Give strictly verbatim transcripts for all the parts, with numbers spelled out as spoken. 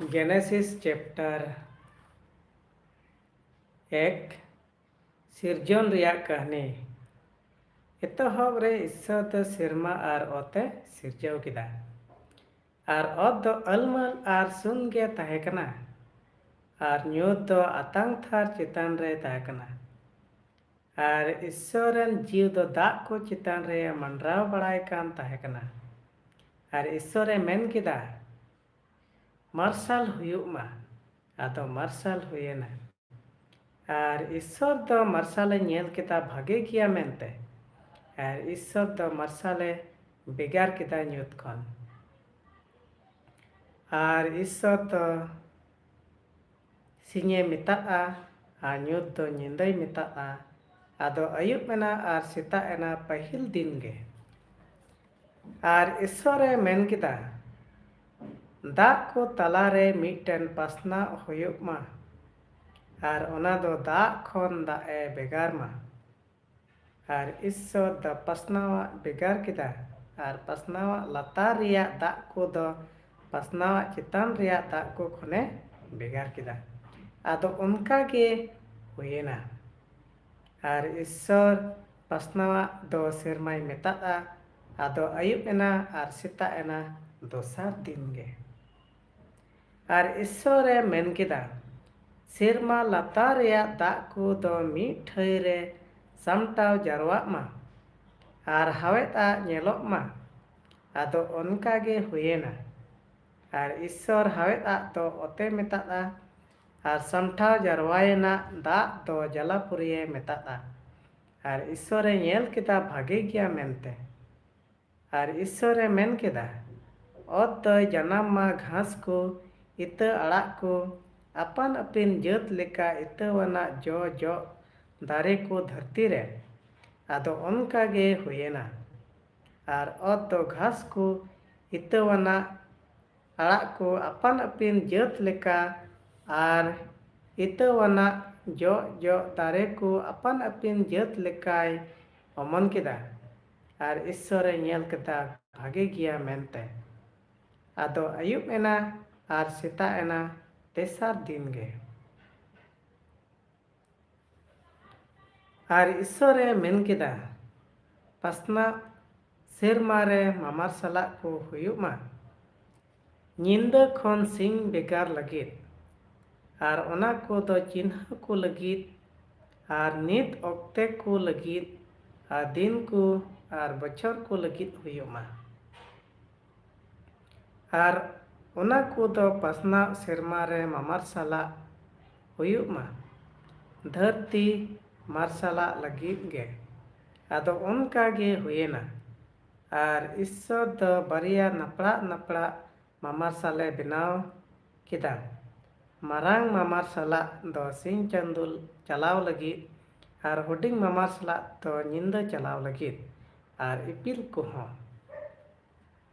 Genesis chapter ᱮᱠ᱾ ᱥᱤᱨᱡᱚᱱ ᱨᱮᱭᱟᱜ ᱠᱟᱹᱦᱱᱤ᱾ ᱮᱛᱚᱦᱚᱵ ᱨᱮ ᱤᱥᱥᱚᱨ ᱫᱚ ᱥᱮᱨᱢᱟ ᱟᱨ ᱚᱛ ᱮ ᱥᱤᱨᱡᱟᱹᱣ ᱠᱮᱫᱟ᱾ ᱟᱨ ᱚᱛ ᱫᱚ ᱟᱹᱞᱢᱟᱹᱞ ᱟᱨ ᱥᱩᱱ ᱜᱮ ᱛᱟᱦᱮᱸ ᱠᱟᱱᱟ, ᱟᱨ ᱧᱩᱛ ᱫᱚ ᱟᱛᱟᱝ ᱛᱷᱟᱨ ᱪᱮᱛᱟᱱ ᱨᱮ ᱛᱟᱦᱮᱸ ᱠᱟᱱᱟ᱾ ᱟᱨ ᱤᱥᱥᱚᱨ ᱨᱮᱱ ᱡᱤᱣᱤ ᱫᱚ ᱫᱟᱜ ᱠᱚ ᱪᱮᱛᱟᱱ ᱨᱮ ᱢᱟᱱᱰᱨᱟᱣ ᱵᱟᱲᱟᱭ ᱠᱟᱱ ᱛᱟᱦᱮᱸ ᱠᱟᱱᱟ᱾ ᱟᱨ ᱤᱥᱥᱚᱨ ᱮ ᱢᱮᱱ ᱠᱮᱫᱟ, "ᱢᱟᱨᱥᱟᱞ ᱦᱩᱭᱩᱜ ᱢᱟ᱾" ᱟᱫᱚ ᱢᱟᱨᱥᱟᱞ ᱦᱩᱭᱮᱱᱟ᱾ ᱟᱨ ᱤᱥᱥᱚᱨ ᱫᱚ ᱢᱟᱨᱥᱟᱞᱮ ᱧᱮᱞ ᱠᱮᱫᱟ, ᱵᱷᱟᱜᱮ ᱜᱮᱭᱟ ᱢᱮᱱᱛᱮ᱾ ᱟᱨ ᱤᱥᱥᱚᱨ ᱫᱚ ᱢᱟᱨᱥᱟᱞᱮ ᱵᱷᱮᱜᱟᱨ ᱠᱮᱫᱟ ᱧᱩᱛ ᱠᱷᱚᱱ᱾ ᱟᱨ ᱤᱥᱥᱚᱨ ᱫᱚ ᱥᱤᱧᱮ ᱢᱮᱛᱟᱜᱼᱟ, ᱟᱨ ᱧᱩᱛ ᱫᱚ ᱧᱤᱫᱟᱹᱭ ᱢᱮᱛᱟᱜᱼᱟ᱾ ᱟᱫᱚ ᱟᱹᱭᱩᱵ ᱮᱱᱟ ᱟᱨ ᱥᱮᱛᱟᱜ ᱮᱱᱟ, ᱯᱟᱹᱦᱤᱞ ᱫᱤᱱ ᱜᱮ᱾ ᱟᱨ ᱤᱥᱥᱚᱨᱮ ᱢᱮᱱ ᱠᱮᱫᱟ, "ᱫᱟᱜ ᱠᱚ ᱛᱟᱞᱟᱨᱮ ᱢᱤᱫᱴᱮᱱ ᱯᱟᱥᱱᱟᱣ ᱦᱩᱭᱩᱜ ᱢᱟ, ᱟᱨ ᱚᱱᱟ ᱫᱚ ᱫᱟᱜ ᱠᱷᱚᱱ ᱫᱟᱜ ᱮ ᱵᱷᱮᱜᱟᱨ ᱢᱟ᱾" ᱟᱨ ᱤᱥᱥᱚᱨ ᱫᱚ ᱯᱟᱥᱱᱟᱣᱟᱜ ᱵᱷᱮᱜᱟᱨ ᱠᱮᱫᱟ, ᱟᱨ ᱯᱟᱥᱱᱟᱣᱟᱜ ᱞᱟᱛᱟᱨ ᱨᱮᱭᱟᱜ ᱫᱟᱜ ᱠᱚᱫᱚ ᱯᱟᱥᱱᱟᱣᱟᱜ ᱪᱮᱛᱟᱱ ᱨᱮᱭᱟᱜ ᱫᱟᱜ ᱠᱚ ᱠᱷᱚᱱᱮ ᱵᱷᱮᱜᱟᱨ ᱠᱮᱫᱟ᱾ ᱟᱫᱚ ᱚᱱᱠᱟ ᱜᱮ ᱦᱩᱭᱮᱱᱟ᱾ ᱟᱨ ᱤᱥᱥᱚᱨ ᱯᱟᱥᱱᱟᱣᱟᱜ ᱫᱚ ᱥᱮᱨᱢᱟᱭ ᱢᱮᱛᱟᱫᱼᱟ᱾ ᱟᱫᱚ ᱟᱹᱭᱩᱵ ᱮᱱᱟ ᱟᱨ ᱥᱮᱛᱟᱜ ᱮᱱᱟ, ᱫᱚᱥᱟᱨ ᱫᱤᱱ ᱜᱮ᱾ ᱟᱨ ᱤᱥᱥᱚᱨᱮ ᱢᱮᱱ ᱠᱮᱫᱟ, "ᱥᱮᱨᱢᱟ ᱞᱟᱛᱟᱨ ᱨᱮᱭᱟᱜ ᱫᱟᱜ ᱠᱚ ᱫᱚ ᱢᱤᱫ ᱴᱷᱟᱹᱭ ᱨᱮ ᱥᱟᱢᱴᱟᱣ ᱡᱟᱨᱣᱟᱜ ᱢᱟ, ᱟᱨ ᱦᱟᱣᱮᱫᱟᱜ ᱧᱮᱞᱚᱜ ᱢᱟ᱾" ᱟᱫᱚ ᱚᱱᱠᱟ ᱜᱮ ᱦᱩᱭᱮᱱᱟ᱾ ᱟᱨ ᱤᱥᱥᱚᱨ ᱦᱟᱣᱮᱫᱟᱜ ᱫᱚ ᱚᱛᱮ ᱢᱮᱛᱟᱫᱼᱟ, ᱟᱨ ᱥᱟᱢᱴᱷᱟᱣ ᱡᱟᱨᱣᱟᱭᱮᱱᱟᱜ ᱫᱟᱜ ᱫᱚ ᱡᱟᱞᱟᱯᱩᱨᱤᱭᱮ ᱢᱮᱛᱟᱫᱼᱟ᱾ ᱟᱨ ᱤᱥᱥᱚᱨᱮ ᱧᱮᱞ ᱠᱮᱫᱟ ᱵᱷᱟᱜᱮ ᱜᱮᱭᱟ ᱢᱮᱱᱛᱮ᱾ ᱟᱨ ᱤᱥᱥᱚᱨᱮ ᱢᱮᱱ ᱠᱮᱫᱟ, "ᱚᱛ ᱫᱚᱭ ᱡᱟᱱᱟᱢ ᱢᱟ ᱜᱷᱟᱥ ᱠᱚ ᱤᱛᱟᱹ ᱟᱲᱟᱜ ᱠᱚ ᱟᱯᱟᱱ ᱟᱹᱯᱤᱱ ᱡᱟᱹᱛ ᱞᱮᱠᱟ ᱤᱛᱟᱹᱣᱟᱱᱟᱜ ᱡᱚ ᱡᱚᱜ ᱫᱟᱨᱮ ᱠᱚ ᱫᱷᱟᱹᱨᱛᱤ ᱨᱮ᱾" ᱟᱫᱚ ᱚᱱᱠᱟ ᱜᱮ ᱦᱩᱭᱮᱱᱟ᱾ ᱟᱨ ᱚᱛ ᱫᱚ ᱜᱷᱟᱥ ᱠᱚ ᱤᱛᱟᱹᱣᱟᱱᱟᱜ ᱟᱲᱟᱜ ᱠᱚ ᱟᱯᱟᱱ ᱟᱹᱯᱤᱱ ᱡᱟᱹᱛ ᱞᱮᱠᱟ, ᱟᱨ ᱤᱛᱟᱹᱣᱟᱱᱟᱜ ᱡᱚᱜ ᱡᱚᱜ ᱫᱟᱨᱮ ᱠᱚ ᱟᱯᱟᱱ ᱟᱹᱯᱤᱱ ᱡᱟᱹᱛ ᱞᱮᱠᱟᱭ ᱚᱢᱚᱱ ᱠᱮᱫᱟ᱾ ᱟᱨ ᱤᱥᱥᱚᱨᱮ ᱧᱮᱞ ᱠᱮᱫᱟ ᱵᱷᱟᱜᱮ ᱜᱮᱭᱟ ᱢᱮᱱᱛᱮ᱾ ᱟᱫᱚ ᱟᱹᱭᱩᱵ ᱮᱱᱟ ᱟᱨ ᱥᱮᱛᱟᱜ ᱮᱱᱟ ᱛᱮᱥᱟᱨ ᱫᱤᱱ ᱜᱮ᱾ ᱟᱨ ᱤᱥᱥᱚᱨᱮ ᱢᱮᱱ ᱠᱮᱫᱟ, ᱯᱟᱥᱱᱟᱣ ᱥᱮᱨᱢᱟ ᱨᱮ ᱢᱟᱢᱟᱨᱥᱟᱞᱟᱜ ᱠᱚ ᱦᱩᱭᱩᱜ ᱢᱟ, ᱧᱤᱫᱟᱹ ᱠᱷᱚᱱ ᱥᱤᱧ ᱵᱷᱮᱜᱟᱨ ᱞᱟᱹᱜᱤᱫ, ᱟᱨ ᱚᱱᱟ ᱠᱚᱫᱚ ᱪᱤᱱᱦᱟᱹ ᱠᱚ ᱞᱟᱹᱜᱤᱫ, ᱟᱨ ᱱᱤᱛ ᱚᱠᱛᱮ ᱠᱚ ᱞᱟᱹᱜᱤᱫ, ᱟᱨ ᱫᱤᱱ ᱠᱚ ᱟᱨ ᱵᱚᱪᱷᱚᱨ ᱠᱚ ᱞᱟᱹᱜᱤᱫ ᱦᱩᱭᱩᱜ ᱢᱟ᱾ ᱟᱨ ᱚᱱᱟ ᱠᱚᱫᱚ ᱯᱟᱥᱱᱟᱣ ᱥᱮᱨᱢᱟ ᱨᱮ ᱢᱟᱢᱟᱨᱥᱟᱞᱟᱜ ᱦᱩᱭᱩᱜ ᱢᱟ, ᱫᱷᱟᱹᱨᱛᱤ ᱢᱟᱨᱥᱟᱞᱟᱜ ᱞᱟᱹᱜᱤᱫ ᱜᱮ᱾ ᱟᱫᱚ ᱚᱱᱠᱟ ᱜᱮ ᱦᱩᱭᱮᱱᱟ᱾ ᱟᱨ ᱤᱥᱥᱚᱨ ᱫᱚ ᱵᱟᱨᱭᱟ ᱱᱟᱯᱲᱟᱜ ᱱᱟᱯᱲᱟᱜ ᱢᱟᱢᱟᱨᱥᱟᱞᱮ ᱵᱮᱱᱟᱣ ᱠᱮᱫᱟ, ᱢᱟᱨᱟᱝ ᱢᱟᱢᱟᱨᱥᱟᱞᱟᱜ ᱫᱚ ᱥᱤᱧ ᱪᱟᱸᱫᱚ ᱪᱟᱞᱟᱣ ᱞᱟᱹᱜᱤᱫ, ᱟᱨ ᱦᱩᱰᱤᱧ ᱢᱟᱢᱟᱨᱥᱟᱞᱟᱜ ᱫᱚ ᱧᱤᱫᱟᱹ ᱪᱟᱞᱟᱣ ᱞᱟᱹᱜᱤᱫ, ᱟᱨ ᱤᱯᱤᱞ ᱠᱚᱦᱚᱸ᱾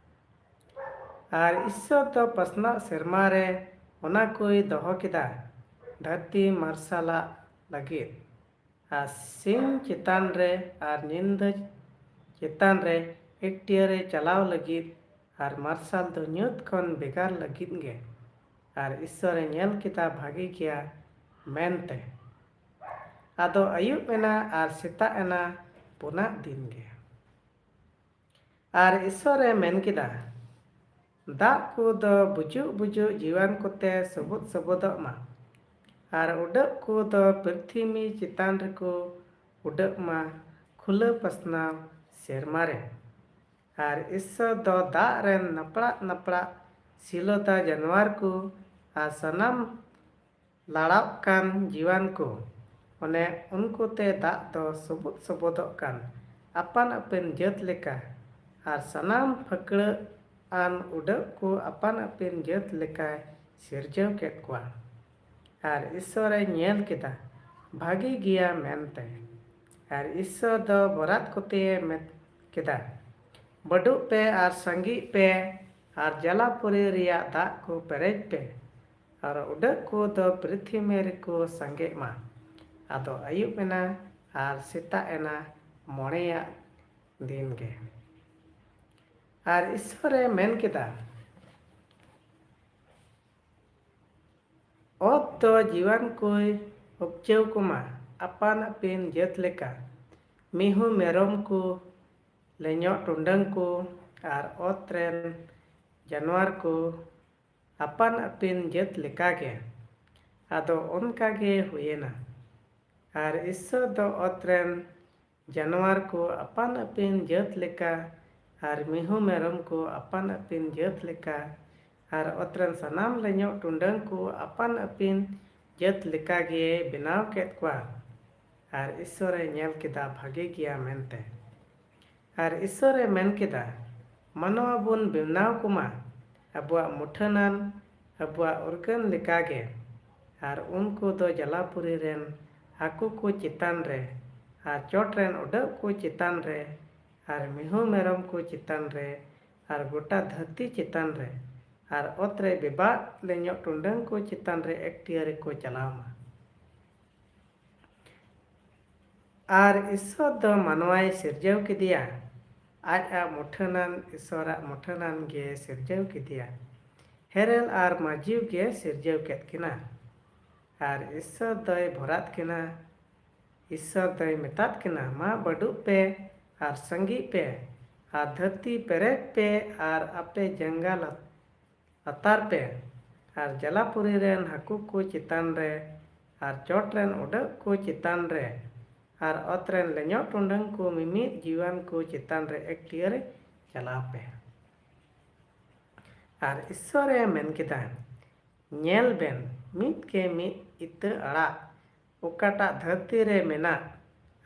ᱟᱨ ᱤᱥᱥᱚᱨ ᱫᱚ ᱯᱟᱥᱱᱟᱣ ᱥᱮᱨᱢᱟ ᱨᱮ ᱚᱱᱟ ᱠᱚᱭ ᱫᱚᱦᱚ ᱠᱮᱫᱟ, ᱫᱷᱟᱹᱨᱛᱤ ᱢᱟᱨᱥᱟᱞᱟᱜ ᱞᱟᱹᱜᱤᱫ, ᱟᱨ ᱥᱤᱧ ᱪᱮᱛᱟᱱ ᱨᱮ ᱟᱨ ᱧᱤᱫᱟᱹ ᱪᱮᱛᱟᱱ ᱨᱮ ᱮᱠᱴᱤᱭᱟᱹᱨᱮ ᱪᱟᱞᱟᱣ ᱞᱟᱹᱜᱤᱫ, ᱟᱨ ᱢᱟᱨᱥᱟᱞ ᱫᱚ ᱧᱩᱛ ᱠᱷᱚᱱ ᱵᱷᱮᱜᱟᱨ ᱞᱟᱹᱜᱤᱫ ᱜᱮ᱾ ᱟᱨ ᱤᱥᱥᱚᱨᱮ ᱧᱮᱞ ᱠᱮᱫᱟ ᱵᱷᱟᱹᱜᱤ ᱜᱮᱭᱟ ᱢᱮᱱᱛᱮ᱾ ᱟᱫᱚ ᱟᱹᱭᱩᱵ ᱮᱱᱟ ᱟᱨ ᱥᱮᱛᱟᱜ ᱮᱱᱟ, ᱯᱩᱱᱟᱜ ᱫᱤᱱ ᱜᱮ᱾ ᱟᱨ ᱤᱥᱥᱚᱨᱮ ᱢᱮᱱ ᱠᱮᱫᱟ, ᱫᱟᱜ ᱠᱚ ᱫᱚ ᱵᱩᱡᱩᱜ ᱵᱩᱡᱩᱜ ᱡᱤᱣᱟᱱ ᱠᱚᱛᱮ ᱥᱚᱵᱩᱫ ᱥᱚᱵᱩᱫᱚᱜ ᱢᱟ, ᱟᱨ ᱩᱰᱟᱹᱜ ᱠᱚ ᱫᱚ ᱯᱨᱤᱛᱷᱤᱢᱤ ᱪᱮᱛᱟᱱ ᱨᱮᱠᱚ ᱩᱰᱟᱹᱜ ᱢᱟ, ᱠᱷᱩᱞᱟᱹ ᱯᱟᱥᱱᱟᱣ ᱥᱮᱨᱢᱟ ᱨᱮ᱾ ᱟᱨ ᱤᱥᱥᱚᱨ ᱫᱚ ᱫᱟᱜ ᱨᱮᱱ ᱱᱟᱯᱲᱟᱜ ᱱᱟᱯᱲᱟᱜ ᱥᱤᱞᱚᱛᱟ ᱡᱟᱱᱣᱟᱨ ᱠᱚ ᱟᱨ ᱥᱟᱱᱟᱢ ᱞᱟᱲᱟᱜ ᱠᱟᱱ ᱡᱤᱣᱟᱱ ᱠᱚ, ᱚᱱᱮ ᱩᱱᱠᱩ ᱛᱮ ᱫᱟᱜ ᱫᱚ ᱥᱚᱵᱩᱫ ᱥᱚᱵᱩᱫᱚᱜ ᱠᱟᱱ ᱟᱯᱟᱱ ᱟᱹᱯᱤᱱ ᱡᱟᱹᱛ ᱞᱮᱠᱟ, ᱟᱨ ᱥᱟᱱᱟᱢ ᱯᱷᱟᱹᱠᱲᱟᱹᱜ ᱟᱱ ᱩᱰᱟᱹᱜ ᱠᱚ ᱟᱯᱟᱱ ᱟᱹᱯᱤᱱ ᱡᱟᱹᱛ ᱞᱮᱠᱟᱭ ᱥᱤᱨᱡᱟᱹᱣ ᱠᱮᱫ ᱠᱚᱣᱟ᱾ ᱟᱨ ᱤᱥᱥᱚᱨᱮ ᱧᱮᱞ ᱠᱮᱫᱟ, ᱵᱷᱟᱹᱜᱤ ᱜᱮᱭᱟ ᱢᱮᱱᱛᱮ᱾ ᱟᱨ ᱤᱥᱥᱚᱨ ᱫᱚ ᱵᱚᱨᱟᱛ ᱠᱚᱛᱮᱭ ᱢᱮᱱ ᱠᱮᱫᱟ, ᱵᱟᱹᱰᱩᱜ ᱯᱮ ᱟᱨ ᱥᱟᱸᱜᱮᱜ ᱯᱮ, ᱟᱨ ᱡᱟᱞᱟᱯᱩᱨᱤ ᱨᱮᱭᱟᱜ ᱫᱟᱜ ᱠᱚ ᱯᱮᱨᱮᱡ ᱯᱮ, ᱟᱨ ᱩᱰᱟᱹᱜ ᱠᱚ ᱫᱚ ᱯᱨᱤᱛᱷᱤᱢᱤ ᱨᱮᱠᱚ ᱥᱟᱸᱜᱮᱜ ᱢᱟ᱾ ᱟᱫᱚ ᱟᱹᱭᱩᱵ ᱮᱱᱟ ᱟᱨ ᱥᱮᱛᱟᱜ ᱮᱱᱟ, ᱢᱚᱬᱮᱭᱟᱜ ᱫᱤᱱ ᱜᱮ᱾ ᱟᱨ ᱤᱥᱥᱚᱨᱮ ᱢᱮᱱ ᱠᱮᱫᱟ, ᱚᱛ ᱫᱚ ᱡᱤᱣᱟᱱ ᱠᱚᱭ ᱩᱯᱪᱟᱹᱣ ᱠᱚᱢᱟ, ᱟᱯᱟᱱ ᱟᱹᱯᱤᱱ ᱡᱟᱹᱛ ᱞᱮᱠᱟ, ᱢᱤᱦᱩ ᱢᱮᱨᱚᱢ ᱠᱚ, ᱞᱮᱧᱚᱜ ᱴᱩᱰᱟᱹᱝ ᱠᱚ ᱟᱨ ᱚᱛ ᱨᱮᱱ ᱡᱟᱱᱣᱟᱨ ᱠᱚ ᱟᱯᱟᱱ ᱟᱹᱯᱤᱱ ᱡᱟᱹᱛ ᱞᱮᱠᱟᱜᱮ᱾ ᱟᱫᱚ ᱚᱱᱠᱟ ᱜᱮ ᱦᱩᱭᱮᱱᱟ᱾ ᱟᱨ ᱤᱥᱥᱚᱨ ᱫᱚ ᱚᱛ ᱨᱮᱱ ᱡᱟᱱᱣᱟᱨ ᱠᱚ ᱟᱯᱟᱱ ᱟᱹᱯᱤᱱ ᱡᱟᱹᱛ ᱞᱮᱠᱟ, ᱟᱨ ᱢᱤᱦᱩ ᱢᱮᱨᱚᱢ ᱠᱚ ᱟᱯᱟᱱ ᱟᱹᱯᱤᱱ ᱡᱟᱹᱛ ᱞᱮᱠᱟ, ᱟᱨ ᱚᱛ ᱨᱮᱱ ᱥᱟᱱᱟᱢ ᱞᱮᱧᱚᱜ ᱴᱩᱰᱟᱹᱝ ᱠᱚ ᱟᱯᱟᱱ ᱟᱹᱯᱤᱱ ᱡᱟᱹᱛ ᱞᱮᱠᱟ ᱜᱮ ᱵᱮᱱᱟᱣ ᱠᱮᱫ ᱠᱚᱣᱟ᱾ ᱟᱨ ᱤᱥᱥᱚᱨᱮ ᱧᱮᱞ ᱠᱮᱫᱟ ᱵᱷᱟᱜᱮ ᱜᱮᱭᱟ ᱢᱮᱱᱛᱮ᱾ ᱟᱨ ᱤᱥᱥᱚᱨᱮ ᱢᱮᱱ ᱠᱮᱫᱟ, ᱢᱟᱱᱣᱟ ᱵᱚᱱ ᱵᱮᱱᱟᱣ ᱠᱚᱢᱟ ᱟᱵᱚᱣᱟᱜ ᱢᱩᱴᱷᱟᱹᱱᱟᱱ, ᱟᱵᱚᱣᱟᱜ ᱩᱨᱜᱟᱹᱱ ᱞᱮᱠᱟᱜᱮ᱾ ᱟᱨ ᱩᱱᱠᱩ ᱫᱚ ᱡᱟᱞᱟᱯᱩᱨᱤ ᱨᱮᱱ ᱦᱟᱹᱠᱩ ᱠᱚ ᱪᱮᱛᱟᱱ ᱨᱮ, ᱟᱨ ᱪᱚᱴ ᱨᱮᱱ ᱩᱰᱟᱹᱜ ᱠᱚ ᱪᱮᱛᱟᱱ ᱨᱮ, ᱟᱨ ᱢᱤᱦᱩ ᱢᱮᱨᱚᱢ ᱠᱚ ᱪᱮᱛᱟᱱ ᱨᱮ, ᱟᱨ ᱜᱚᱴᱟ ᱫᱷᱟᱹᱨᱛᱤ ᱪᱮᱛᱟᱱ ᱨᱮ, ᱟᱨ ᱚᱛ ᱨᱮ ᱵᱮᱵᱟᱜ ᱞᱮᱧᱚᱜ ᱴᱩᱰᱟᱹᱝ ᱠᱚ ᱪᱮᱛᱟᱱ ᱨᱮ ᱮᱠᱴᱤᱭᱟᱹ ᱨᱮᱠᱚ ᱪᱟᱞᱟᱣ ᱢᱟ᱾ ᱟᱨ ᱤᱥᱥᱚᱨ ᱫᱚ ᱢᱟᱱᱣᱟᱭ ᱥᱤᱨᱡᱟᱹᱣ ᱠᱮᱫᱮᱭᱟ, ᱟᱡᱟᱜ ᱢᱩᱴᱷᱟᱹᱱᱟᱱ, ᱤᱥᱥᱚᱨᱟᱜ ᱢᱩᱴᱷᱟᱹᱱᱟᱱ ᱜᱮ ᱥᱤᱨᱡᱟᱹᱣ ᱠᱮᱫᱮᱭᱟ᱾ ᱦᱮᱨᱮᱞ ᱟᱨ ᱢᱟᱹᱡᱤᱣ ᱜᱮ ᱥᱤᱨᱡᱟᱹᱣ ᱠᱮᱫ ᱠᱤᱱᱟ᱾ ᱟᱨ ᱤᱥᱥᱚᱨ ᱫᱚᱭ ᱵᱷᱚᱨᱟᱫ ᱠᱤᱱᱟ, ᱤᱥᱥᱚᱨ ᱫᱚᱭ ᱢᱮᱛᱟᱫ ᱠᱤᱱᱟ, ᱢᱟ ᱵᱟᱹᱰᱩᱜ ᱯᱮ ᱟᱨ ᱥᱟᱸᱜᱤᱜ ᱯᱮ, ᱟᱨ ᱫᱷᱟᱹᱨᱛᱤ ᱯᱮᱨᱮᱡ ᱯᱮ, ᱟᱨ ᱟᱯᱮ ᱡᱟᱸᱜᱟ ᱞᱟ-, ᱞᱟᱛᱟᱨ ᱯᱮ, ᱟᱨ ᱡᱟᱞᱟᱯᱩᱨᱤ ᱨᱮᱱ ᱦᱟᱹᱠᱩ ᱠᱚ ᱪᱮᱛᱟᱱ ᱨᱮ, ᱟᱨ ᱪᱚᱴ ᱨᱮᱱ ᱩᱰᱟᱹᱜ ᱠᱚ ᱪᱮᱛᱟᱱ ᱨᱮ, ᱟᱨ ᱚᱛ ᱨᱮᱱ ᱞᱮᱧᱚᱜ ᱴᱩᱰᱟᱹᱝ ᱠᱚ ᱢᱤᱢᱤᱫ ᱡᱤᱣᱟᱱ ᱠᱚ ᱪᱮᱛᱟᱱ ᱨᱮ ᱮᱠᱴᱤᱭᱟᱹ ᱨᱮ ᱪᱟᱞᱟᱣ ᱯᱮ᱾ ᱟᱨ ᱤᱥᱥᱚᱨᱮ ᱢᱮᱱ ᱠᱮᱫᱟ, ᱧᱮᱞ ᱵᱮᱱ, ᱢᱤᱫ ᱠᱮ ᱢᱤᱫ ᱤᱛᱟᱹ ᱟᱲᱟᱜ ᱚᱠᱟᱴᱟᱜ ᱫᱷᱟᱹᱨᱛᱤ ᱨᱮ ᱢᱮᱱᱟᱜ,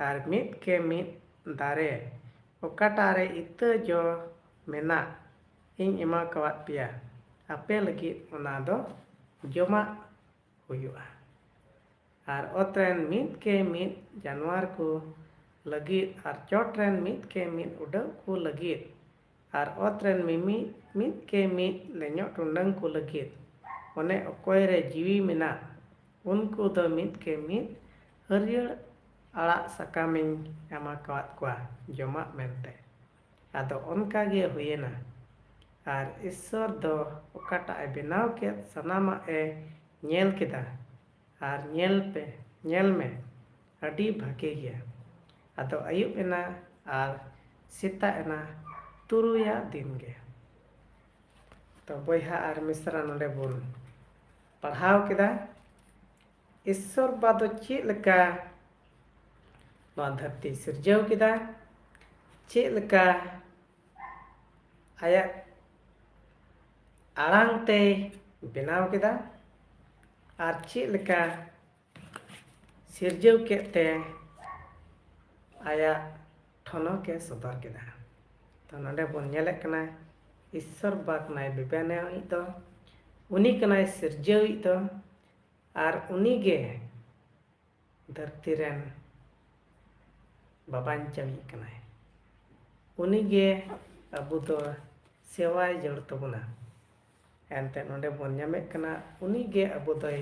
ᱟᱨ ᱢᱤᱫ ᱠᱮ ᱢᱤᱫ ᱫᱟᱨᱮ ᱚᱠᱟᱴᱟᱜ ᱨᱮ ᱤᱛᱟᱹ ᱡᱚ ᱢᱮᱱᱟᱜ, ᱤᱧ ᱮᱢᱟ ᱠᱟᱣᱟᱫ ᱯᱮᱭᱟ᱾ ᱟᱯᱮ ᱞᱟᱹᱜᱤᱫ ᱚᱱᱟ ᱫᱚ ᱡᱚᱢᱟᱜ ᱦᱩᱭᱩᱜᱼᱟ᱾ ᱟᱨ ᱚᱛ ᱨᱮᱱ ᱢᱤᱫ ᱠᱮ ᱢᱤᱫ ᱡᱟᱱᱣᱟᱨ ᱠᱚ ᱞᱟᱹᱜᱤᱫ, ᱟᱨ ᱪᱚᱴ ᱨᱮᱱ ᱢᱤᱫ ᱠᱮ ᱢᱤᱫ ᱩᱰᱟᱹᱜ ᱠᱚ ᱞᱟᱹᱜᱤᱫ, ᱟᱨ ᱚᱛ ᱨᱮᱱ ᱢᱤᱢᱤᱫ ᱢᱤᱫ ᱠᱮ ᱢᱤᱫ ᱞᱮᱧᱚᱜ ᱴᱩᱰᱟᱹᱝ ᱠᱚ ᱞᱟᱹᱜᱤᱫ, ᱚᱱᱮ ᱚᱠᱚᱭ ᱨᱮ ᱡᱤᱣᱤ ᱢᱮᱱᱟᱜ, ᱩᱱᱠᱩ ᱫᱚ ᱢᱤᱫ ᱠᱮ ᱢᱤᱫ ᱦᱟᱹᱨᱭᱟᱹᱲ ᱟᱲᱟᱜ ᱥᱟᱠᱟᱢᱤᱧ ᱮᱢᱟ ᱠᱟᱣᱟᱫ ᱠᱚᱣᱟ ᱡᱚᱢᱟᱜ ᱢᱮᱱᱛᱮ᱾ ᱟᱫᱚ ᱚᱱᱠᱟ ᱜᱮ ᱦᱩᱭᱮᱱᱟ᱾ ᱟᱨ ᱤᱥᱥᱚᱨ ᱫᱚ ᱚᱠᱟᱴᱟᱜ ᱮ ᱵᱮᱱᱟᱣ ᱠᱮᱫ, ᱥᱟᱱᱟᱢᱟᱜ ᱮ ᱧᱮᱞ ᱠᱮᱫᱟ ᱟᱨ ᱧᱮᱞ ᱯᱮ, ᱧᱮᱞ ᱢᱮ, ᱟᱹᱰᱤ ᱵᱷᱟᱜᱮ ᱜᱮᱭᱟ᱾ ᱟᱫᱚ ᱟᱹᱭᱩᱵ ᱮᱱᱟ ᱟᱨ ᱥᱮᱛᱟᱜ ᱮᱱᱟ, ᱛᱩᱨᱩᱭᱟᱜ ᱫᱤᱱ ᱜᱮ᱾ ᱛᱚ ᱵᱚᱭᱦᱟ ᱟᱨ ᱢᱤᱥᱨᱟ, ᱱᱚᱰᱮ ᱵᱚᱱ ᱯᱟᱲᱦᱟᱣ ᱠᱮᱫᱟ ᱤᱥᱥᱚᱨ ᱵᱟ ᱫᱚ ᱪᱮᱫ ᱞᱮᱠᱟ ᱱᱚᱣᱟ ᱫᱷᱟᱹᱨᱛᱤ ᱥᱤᱨᱡᱟᱹᱣ ᱠᱮᱫᱟ, ᱪᱮᱫ ᱞᱮᱠᱟ ᱟᱭᱟᱜ ᱟᱲᱟᱝ ᱛᱮᱭ ᱵᱮᱱᱟᱣ ᱠᱮᱫᱟ, ᱟᱨ ᱪᱮᱫ ᱞᱮᱠᱟ ᱥᱤᱨᱡᱟᱹᱣ ᱠᱮᱫ ᱛᱮ ᱟᱭᱟᱜ ᱴᱷᱚᱱᱚᱠ ᱮ ᱥᱚᱫᱚᱨ ᱠᱮᱫᱟ᱾ ᱛᱚ ᱱᱚᱰᱮ ᱵᱚᱱ ᱧᱮᱞᱮᱫ ᱠᱟᱱᱟ, ᱤᱥᱥᱚᱨ ᱵᱟ ᱠᱟᱱᱟᱭ ᱵᱮᱵᱮᱱᱟᱣᱤᱡ ᱫᱚ, ᱩᱱᱤ ᱠᱟᱱᱟᱭ ᱥᱤᱨᱡᱟᱹᱣᱤᱡ ᱫᱚ, ᱟᱨ ᱩᱱᱤ ᱜᱮ ᱫᱷᱟᱹᱨᱛᱤ ᱨᱮᱱ ᱵᱟᱵᱟᱧᱪᱟᱣᱤᱡ ᱠᱟᱱᱟᱭ᱾ ᱩᱱᱤ ᱜᱮ ᱟᱵᱚ ᱫᱚ ᱥᱮᱣᱟᱭ ᱡᱟᱹᱨᱩᱲ ᱛᱟᱵᱚᱱᱟ᱾ ᱮᱱᱛᱮ ᱱᱚᱰᱮ ᱵᱚᱱ ᱧᱟᱢᱮᱫ ᱠᱟᱱᱟ, ᱩᱱᱤ ᱜᱮ ᱟᱵᱚ ᱫᱚᱭ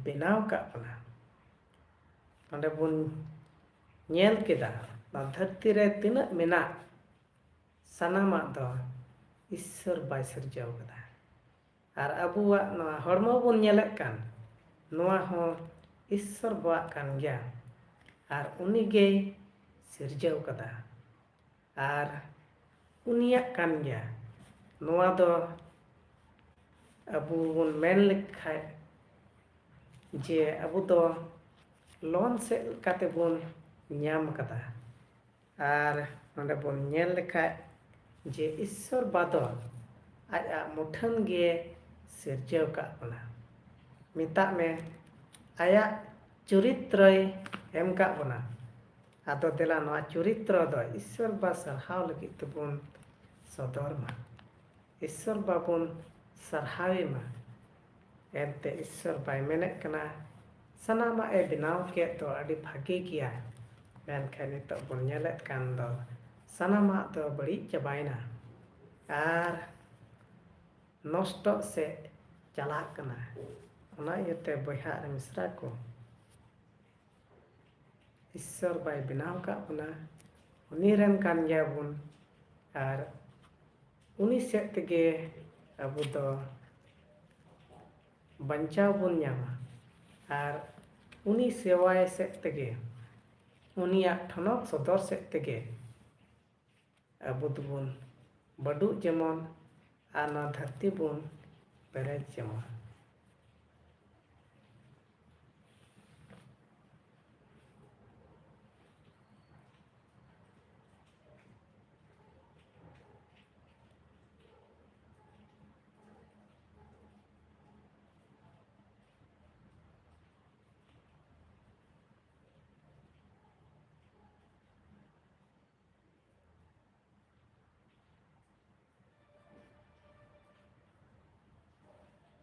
ᱵᱮᱱᱟᱣ ᱠᱟᱜ ᱵᱚᱱᱟ᱾ ᱱᱚᱰᱮ ᱵᱚᱱ ᱧᱮᱞ ᱠᱮᱫᱟ, ᱱᱚᱣᱟ ᱫᱷᱟᱹᱨᱛᱤ ᱨᱮ ᱛᱤᱱᱟᱹᱜ ᱢᱮᱱᱟᱜ, ᱥᱟᱱᱟᱢᱟᱜ ᱫᱚ ᱤᱥᱥᱚᱨ ᱵᱟᱭ ᱥᱤᱨᱡᱟᱹᱣ ᱠᱟᱫᱟ᱾ ᱟᱨ ᱟᱵᱚᱣᱟᱜ ᱱᱚᱣᱟ ᱦᱚᱲᱢᱚ ᱵᱚᱱ ᱧᱮᱞᱮᱫ ᱠᱟᱱ, ᱱᱚᱣᱟ ᱦᱚᱸ ᱤᱥᱥᱚᱨ ᱵᱟᱣᱟᱜ ᱠᱟᱱ ᱜᱮᱭᱟ᱾ ᱟᱨ ᱩᱱᱤ ᱜᱮᱭ ᱥᱤᱨᱡᱟᱹᱣ ᱠᱟᱫᱟ᱾ ᱟᱨ ᱩᱱᱤᱭᱟᱜ ᱠᱟᱱ ᱜᱮᱭᱟ᱾ ᱱᱚᱣᱟ ᱫᱚ ᱟᱵᱚ ᱵᱚᱱ ᱢᱮᱱ ᱞᱮᱠᱷᱟᱡ ᱡᱮ ᱟᱵᱚ ᱫᱚ loan ᱥᱮᱫ ᱞᱮᱠᱟᱛᱮ ᱵᱚᱱ ᱧᱟᱢ ᱠᱟᱫᱟ᱾ ᱟᱨ ᱱᱚᱰᱮ ᱵᱚᱱ ᱧᱮᱞ ᱞᱮᱠᱷᱟᱡ ᱡᱮ ᱤᱥᱥᱚᱨ ᱵᱟ ᱫᱚ ᱟᱡᱟᱜ ᱢᱩᱴᱷᱟᱹᱱ ᱜᱮ ᱥᱤᱨᱡᱟᱹᱣ ᱠᱟᱜ ᱵᱚᱱᱟ᱾ ᱢᱮᱛᱟᱜ ᱢᱮ, ᱟᱭᱟᱜ ᱪᱚᱨᱤᱛᱨᱚᱭ ᱮᱢ ᱠᱟᱜ ᱵᱚᱱᱟ᱾ ᱟᱫᱚ ᱫᱮᱞᱟ ᱱᱚᱣᱟ ᱪᱚᱨᱤᱛᱨᱚ ᱫᱚ ᱤᱥᱥᱚᱨ ᱵᱟ ᱥᱟᱨᱦᱟᱣ ᱞᱟᱹᱜᱤᱫ ᱛᱮᱵᱚᱱ ᱥᱚᱫᱚᱨ ᱢᱟ, ᱤᱥᱥᱚᱨ ᱵᱟᱵᱚᱱ ᱥᱟᱨᱦᱟᱣᱮ ᱢᱟ᱾ ᱮᱱᱛᱮ ᱤᱥᱥᱚᱨ ᱵᱟᱭ ᱢᱮᱱᱮᱫ ᱠᱟᱱᱟ, ᱥᱟᱱᱟᱢᱟᱜ ᱮ ᱵᱮᱱᱟᱣ ᱠᱮᱫ ᱫᱚ ᱟᱹᱰᱤ ᱵᱷᱟᱜᱮ ᱜᱮᱭᱟ, ᱢᱮᱱᱠᱷᱟᱱ ᱱᱤᱛᱚᱜ ᱵᱚᱱ ᱧᱮᱞᱮᱫ ᱠᱟᱱ ᱫᱚ ᱥᱟᱱᱟᱢᱟᱜ ᱫᱚ ᱵᱟᱹᱲᱤᱡ ᱪᱟᱵᱟᱭᱮᱱᱟ ᱟᱨ ᱱᱚᱥᱴᱚᱜ ᱥᱮᱫ ᱪᱟᱞᱟᱜ ᱠᱟᱱᱟ᱾ ᱚᱱᱟ ᱤᱭᱟᱹᱛᱮ ᱵᱚᱭᱦᱟ ᱟᱨ ᱢᱤᱥᱨᱟ ᱠᱚ, ᱤᱥᱥᱚᱨ ᱵᱟᱭ ᱵᱮᱱᱟᱣ ᱟᱠᱟᱫ ᱵᱚᱱᱟ, ᱩᱱᱤ ᱨᱮᱱ ᱠᱟᱱ ᱜᱮᱭᱟ ᱵᱚᱱ, ᱟᱨ ᱩᱱᱤ ᱥᱮᱫ ᱛᱮᱜᱮ ᱟᱵᱚ ᱫᱚ ᱵᱟᱧᱪᱟᱣ ᱵᱚᱱ ᱧᱟᱢᱟ᱾ ᱟᱨ ᱩᱱᱤ ᱥᱮᱵᱟᱭ ᱥᱮᱫ ᱛᱮᱜᱮ, ᱩᱱᱤᱭᱟᱜ ᱴᱷᱚᱱᱚᱠ ᱥᱚᱫᱚᱨ ᱥᱮᱫ ᱛᱮᱜᱮ ᱟᱵᱚ ᱫᱚᱵᱚᱱ ᱵᱟᱹᱰᱩᱜ ᱡᱮᱢᱚᱱ ᱟᱨ ᱱᱚᱣᱟ ᱫᱷᱟᱹᱨᱛᱤ ᱵᱚᱱ ᱯᱮᱨᱮᱡ ᱡᱮᱢᱚᱱ᱾